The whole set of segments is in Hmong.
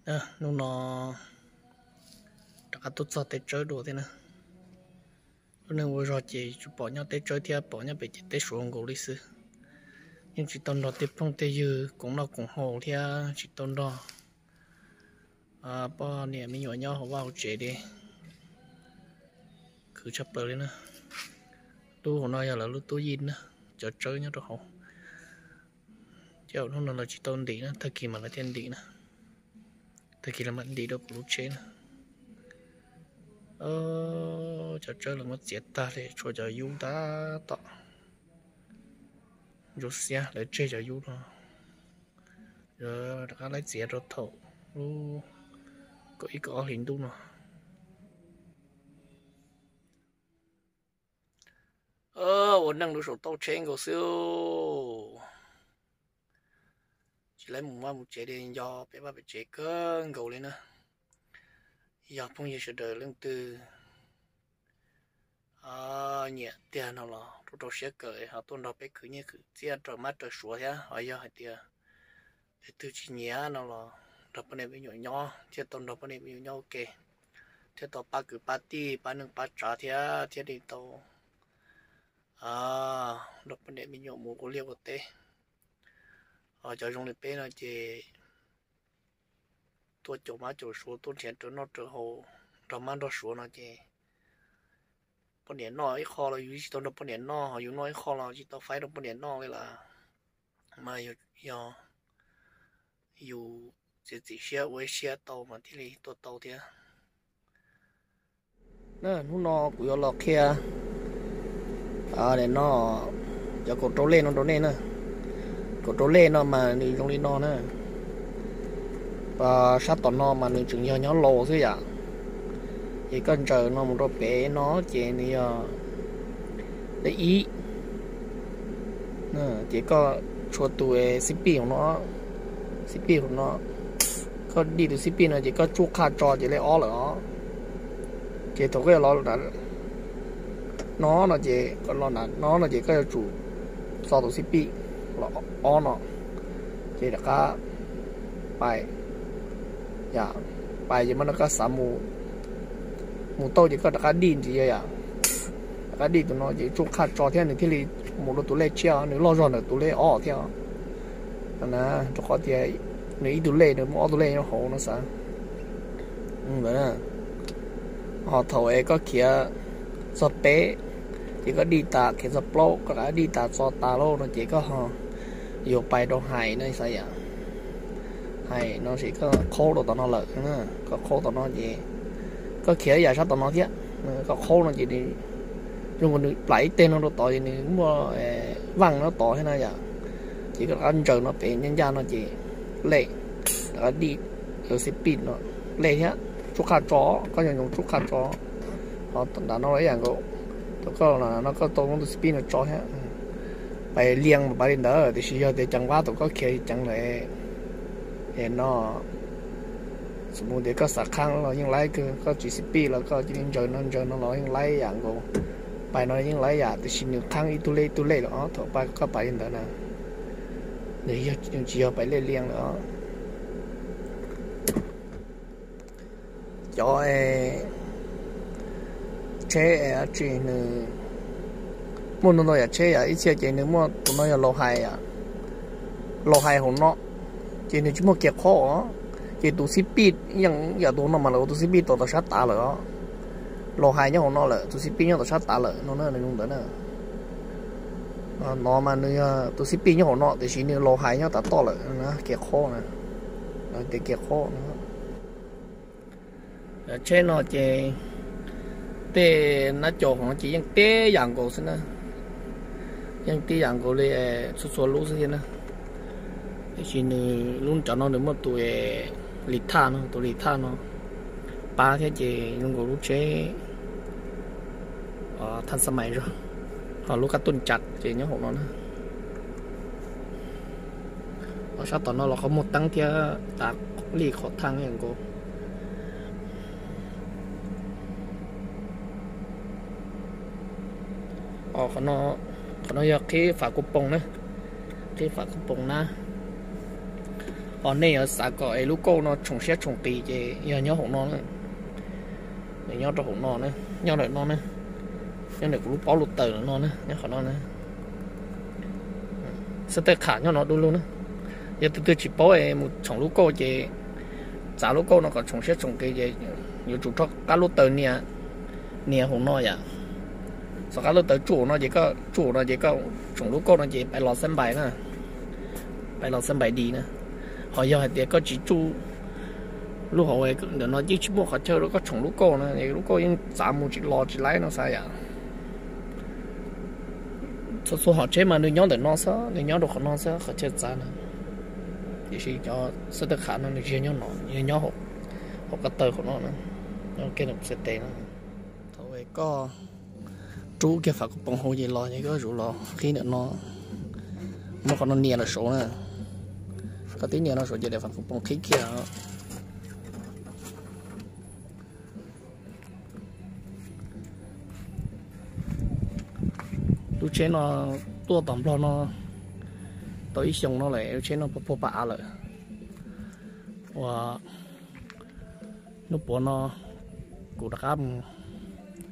Hnub no rov qab tuaj txog teb tsawb dua thiab na. Lub neej ua zog ces tsuas pom nyob teb tsawb thiab pom nyob pem ces teb suav nkaus li xwb. Yeej tsis tau nrog tej phooj tej ywg koom noj koom haus thiab tsis tau nrog poj niam me nyuam nyob hauv vaj hauv tsev li. Khwv tshaj plaws li na. Lub hauv no yog lawv lub tub yij na, cov tsawb nyob rau hauv. Ces hnub no lawv tsis tau ntim na, tag kis mas lawv thiaj ntim na. Tag kis lawv mam ntim rau kuv lub tsheb na. Cov tsawb lawv muab txiav tag li, tshuav cov yub tab tom ntsuab xiab, lawv tseg cov yub no. Rov qab laib txiav rau thaum lub kaum ib kaum ob hlis ntuj no. Ua neej lub saum tauj tsheb nkaus xwb. Tsis laib mus vaj mus tsev li, nco pem vaj pem tsev kawg nkaus li na. Yog phooj ywg sawv daws leej twg nyiam tiag no los rau rau siab kawm ho tuaj nrog peb khwv nyiaj khwv txiaj raws mab raws suav thiab. Ho yog hais tias leej twg tsis nyiam no los nrog poj niam me nyuam nyob thiaj tau nrog poj niam me nyuam nyob ua ke, thiaj tau pab kwv pab tij pab neej pab tsav thiab thiaj li tau nrog poj niam me nyuam mus ua liaj ua teb. Ho cov zoo li peb no ces tuaj caum mab caum suav, tuaj nrhiav raws noj raws haus nrog mab nrog suav no ces poj niam noj ib qho los yus tsis tau nrog poj niam noj, ho yus noj ib qho los tsis tau faib rau poj niam noj li lawm. Mas yog yus txiav txim siab ua ib siab tau mas thiaj li tuaj tau thiab. Hnub no kuv yuav los qhia no cov kaum rau lej no rau nej na. Kaum rau lej no mas nws zoo li no na. Sab tom no mas nws tseem yog nyob laus xwb yom. Ces koj ntsaws no mus rau pem no ces nws yog lej ib. Ces koj tshuav tus xib pij hauv no, xib pij hauv no, koj dij tus xib pij no ces koj tsuj qhaj tso ces lej ob lawm os. Ces thaum koj yuav los no no ces koj los no no ces koj yuav tsum txo tus xib pij los ob no, ces rov qab pais, pais ces mas no koj xav mus tau ces koj rov qab dij ntxiv yom. Rov qab dij tus no ces tsuj qhaj tso thiab nws thiaj li mus rau tus lej tshiab, nws loj zog ntawm tus lej ob thiab. Rau qhov tias nws ib tug lej nws muaj ob tug lej nyob hauv no xav. Ho thaum es koj khiav txog peb ces koj dij tas, khiav txog plaub koj rov qab dij tas txo tas lauj no ces koj ho yuav pais rau hais no xav yom. Hais no ces koj qhaub rau tom no lawm, koj qhaub tom no ces koj khiav yam sab tom no thiab, koj qhaub no ces nws zoo nkaus nws plam ib teg no rau tod ces nws muaj vaj no tod thiab na yom. Ces koj rov qab ntsaws no pem ncaj ncaj no ces lej, rov qab dij xib pij no lej thiab, tsuj qhaj tso, koj nyoos nyoos tsuj qhaj tso. Ho nram no los ib yam nkaus, thaum koj los no koj tau muab tus xib pij no tso thiab. Pais lias mas pais li ntawd tiam sis yog tias ceev vab thaum koj khiav ceev lawm no, xws mus tias koj xav qhaab los yeej laib kawg, koj tsis xib pij los koj cia li ntsaws no ntsaws no los yeej laib yam nkaus. Pais no yeej laib yam tiam sis nws qhaab ib tug lej ib tug lej lawm os, thaum koj pais li ntawd na, nws tsis yog pais lej lias lawm os. Cov tsheb tsis nws muaj ntau ntau yam tsheb yom, ib txhia ces nws muaj tus no yog laus hais, laus hais hauv no, ces nws tsis muaj kiag qhob os. Ces tus xib pij yeej yam tus no mas lawv ua tus xib pij tau tom sab tav lawm os. Laus hais nyob hauv no lawm, tus xib pij nyob tom sab tav lawm no na, nws zoo ntawd na. No mas nws yog tus xib pij nyob hauv no tiam sis nws laus hais nyob tav toj lawm, kiag qhob na, tias kiag qhob no. Tsheb no ces tej nab caum hov ces yeej tib yam nkaus xwb na, yeej tib yam nkaus li txhua txhua lub xwb thiab na. Tiam sis nws lub cov no nws muaj tus lis thaj no, tus lis thaj no pab thiab ces zoo nkaus lub tsheb thaj xab mais zog. Ho lub kab tuj tsav ces nyob hauv no na. Ho sab tom no los qhov muag teeb thiab tav li qhov thaj nkaus. Qhov no yog qhib fam kuj poos na, qhib fam kuj poos na. Ho nej yuav xav kom es lub kauj no tshoom siab tshoom qis ces yog nyob hauv no na. Nws nyob rau hauv no na, nyob ntawm no na, nyob ntawm kuv lub pob lub taws no na, nyob qhov no na. Xab tawj qham nyob no du lug na. Yog tus twg tsis paub es mus tshoom lub kauj ces txav lub kauj no kom tshoom siab tshoom qis ces yuav tsum rho qab lub taws nias, nias hauv no yom. Txog qab lub taws tsuj no ces koj tsuj no ces koj tshoom lub kauj no ces pais los xab npais na, pais los xab npais di na. Ho yog hais tias koj tsis tsuj lub hauv ntawm no yeej tsis muaj qhov chaw rau koj tshoom lub kauj na, lub kauj yeej txav mus tsis los tsis laib no xav yom. Txhua txhua hom tsheb mas nws nyob ntawm no xwb, nws nyob rau qhov no xwb qhov chaw txav na. Tiam sis cov xab tawj qham no nws tsis yog nyob no, nws yog nyob hauv ko taw hauv no na, nyob kiag ntawm xab tes no. Thaum koj rub kiag fam kuv poom hauv ces los ces koj zuv los qhib ntawm no, muab qhov no nias los saud na. Koj twb nias no saud ces daim fam kuv poom qhib kiag. Lub tsheb no tuaj tom Nplog no tau ib xyoos no lawm, lub tsheb no puag puag pas av lawm. Uas hnub puav no kuv rov qab mus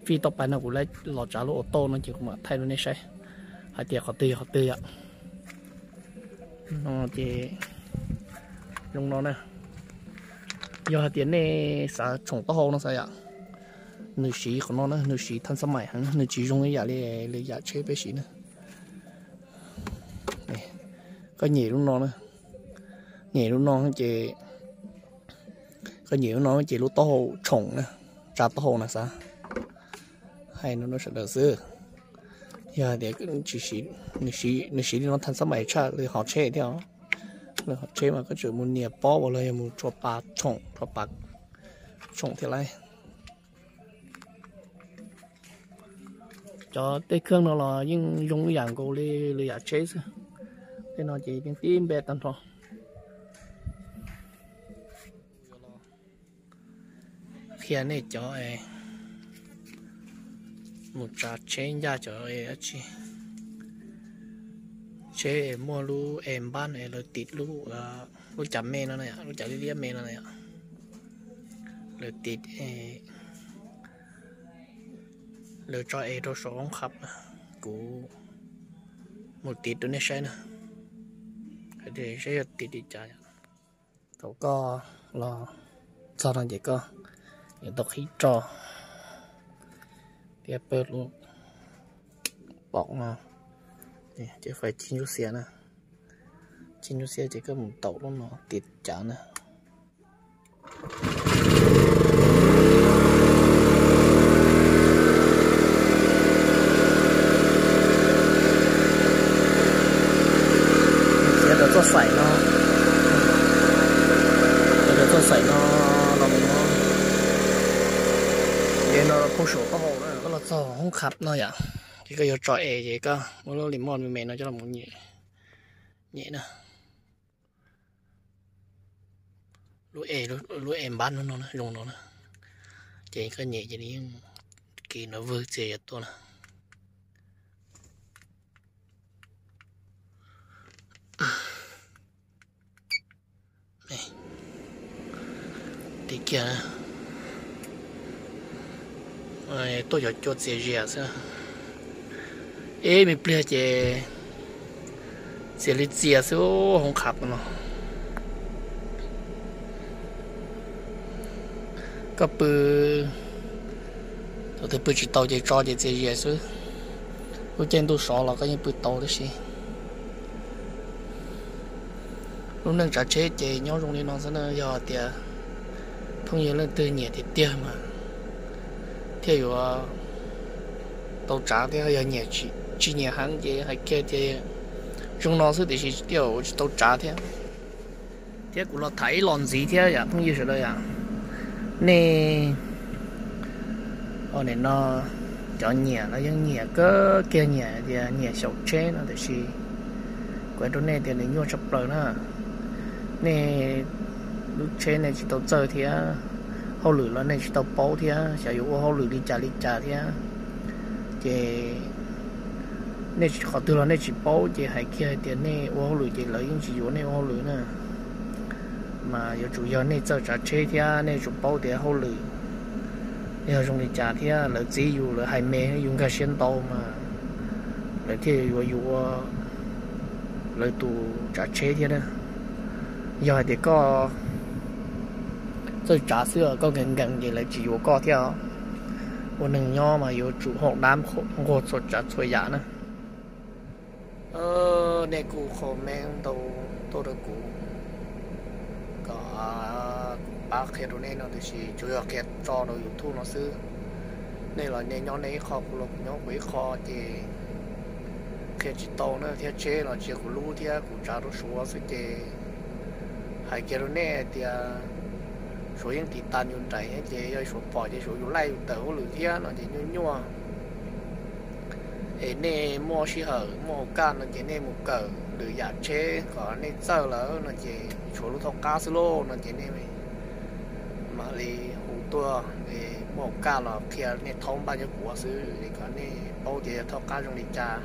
fij tauj pais no kuv los tsav lub auto no ces kuv mam thaij rau nej saib hais tias qhov twg yog qhov twg yom. No ces zoo no na. Yog hais tias nej xav tshoom taub hau no xav yom, nws siv qhov no na, nws siv thaj xab mais heev, nws tsis zoo ib yam li lwm yam tsheb peb siv na. Koj nyem lub no na, nyem lub no ces, koj nyem lub no ces lub taub hau tshoom na, tsa taub hau na xav. Hais no rau sawv daws xwb. Yog hais tias tsis siv, nws siv li no thaj xab mais tshaj li hov tsheb thiab. Li hov tsheb mas koj tseem mus nias pob los yog mus tshua pas tshoom, tshua pas tshoom thiab lauj. Cov tej kheej no los yeej zoo ib yam nkaus li lwm yam tsheb xwb. Tej no ces yeej tib npe tag nrho. Qhia nej cov mus tsav tsheb ncaj cov dab tsi, tsheb muaj lub es npab es lawv tiv lub, lub cav me no, lub cav liab liab me no, lawv tiv, lawv tso es rau saum hoob khab. Kuv mus tiv rau nej saib na, saib yog tiv li cas. Thaum koj los txog no ces koj yuav tau qhib roj thiab pawg lub pom no, ces fais cib ncuj xiav na. Cib ncuj xiav ces koj mus taus lub no tiv cav na. Xiav rau txoj xaim no, xiav rau txoj xaim no los mus no, ces no phooj saum taub hau na, koj los txog hoob khab no yom, ces koj yuav tso es ces koj muab lub lim moj me me no coj los nyem na. Lub es, lub es npab no no zoo no na, ces koj nyem ces nws yeej kiv no vwg txias yuav tuaj na. Tiv kiag, tuaj cov cua txias zias xwb. Ib me pliag ces txias li txias xwb hoob khab no. Koj pw, thaum twg pw tsis tau ces tso ces txias zias xwb. Lub caij ntuj sov los koj yeej pw tau tab sis lub neej tsav tsheb ces nyob zoo li no xwb na. Yog tias phooj ywg leej twg nyiam tiag tiag mas thiaj yuav tau tsav thiab, yog nyiam, tsis nyiam heev ces hais kiag tias zoo no xwb tiam sis thiaj tsis tau tsav thiab. Thiab kuv los tham ib los ntxiv thiab yom phooj ywg sawv daws yom. Nej, o, nim no cov nyiam los yeej nyiam kawg kiag, nyiam tias nyiam xyaum tsheb no tiam sis kuv hais rau nej tias nws nyuaj tshaj plaws na. Nej lub tsheb nej tsis tau txawj thiab, hauj lwm los nej tsis tau paub thiab, xyov yuav ua hauj lwm li cas li cas thiab, ces nej qhov twg los nej tsis paub ces hais kiag hais tias nej ua hauj lwm ces lawv yeej tsis yuav nej ua hauj lwm na. Mas yuav tsum yog nej txawj tsav tsheb thiab nej yuav tsum paub tias hauj lwm yog zoo li cas thiab lawv txib yus, lawv hais me yus nkag siab ntau mas lawv thiaj yuav yuav lawv tus tsav tsheb thiab na. Yog hais tias koj txawj tsav xwb koj nkees nkees ces lawv tsis yuav koj thiab. Ua neeg nyob mas yuav tsum haum dab nquag txhua tsav txhua yam na. Nej kuj comment ntau tuaj rau kuv kom kuv pab qhia rau nej no, tiam sis tsuas yog qhia tso rau YouTube no xwb. Nej los nej nyob nej ib qho, kuv los kuv nyob kuv ib qho, ces qhia tsis tau na. Thiab tsheb los tsis yog kuv lub thiab, kuv tsav rau Suav xwb ces hais kiag rau nej tias Suav yeej tiv tas yus nraim, ces yog Suav pom ces Suav yuav laij yus tawm hauj lwm thiab no ces nyuaj nyuaj. Es nej muaj sij hawm muaj hauv kaj no ces nej mus kawm lwm yam tsheb kom nej txawj lawm no ces tshuav lub thauj qab xwb lauj no ces nej mam li hu tuaj, muaj hauv kaj los qhia nej thaub npaj nyob kuv xwb es kom nej paub tias yog thauj qab zoo li cas,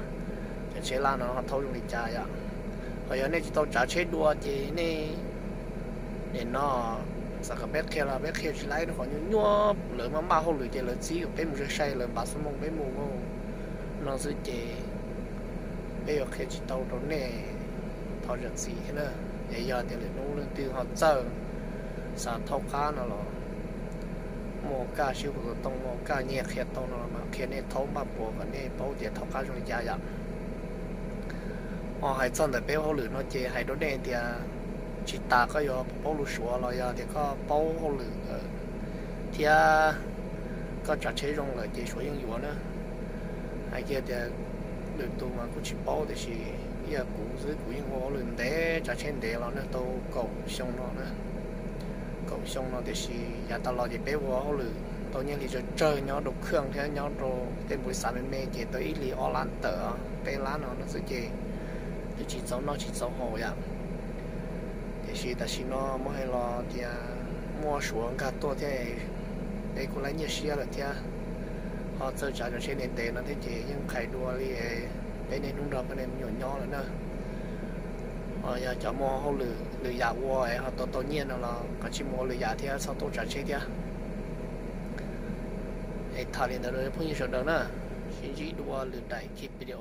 cov tsheb laj no ho thaub zoo li cas yom. Ho yog nej tsis tau tsav tsheb dua ces nej, nim no xav kom peb qhia los peb qhia tsis laib no, qhov nyuaj nyuaj lawv maj maj hauj lwm ces lawv txib kom peb mus sai sai, lawv npaj xuab moos peb mus no xwb ces peb yuav qhia tsis tau rau nej. Thov zam txim thiab na. Es yog tias lwm hnub leej twg ho txawj xav thauj qab no los muaj hauv kaj sib hu xov tooj, muaj hauv kaj nyiag qhia tau no los mam qhia nej thaub npaj puas kom nej paub tias thauj qab zoo li cas yom. Ho hais txog ntawm peb hauj lwm no ces hais rau nej tias tsis tas koj yuav paub lus Suav los yog tias koj paub hauj lwm thiab koj tsav tsheb zoo lawm ces Suav yeej yuav na. Hais kiag tias lwm tus mas kuj tsis paub, tiam sis ib yam kuv xwb kuv yeej ua hauj lwm ntev, tsav tsheb ntev los na, tau kaum xyoo no na. Kaum xyoo no tiam sis yav tas los ces peb ua hauj lwm tau nyiaj hli tsawg tsawg nyob rau khwj thiab nyob rau tej npau li xav me me ces tau ib hlis ob lab tawm peb lab no no xwb ces twb tsis txaus noj tsis txaus haus yom. Tiam sis tam sim no muab hais los tias muaj Suav nkag tuaj thiab, peb kuj laib nyiaj siab lawm thiab. Ho txawj tsav cov tsheb ntev ntev no thiab ces yeej qhais dua li peb niaj hnub nrog peb niaj me nyuam nyob lawm na. Ho yog cov muaj hauj lwm lwm yam ua es ho tau tau nyiaj no los koj tsis mus ua lwm yam thiab txhob tuaj tsav tsheb thiab. Es tham li ntawd rau phooj ywg sawv daws na, sib ntsib dua lwm daim video.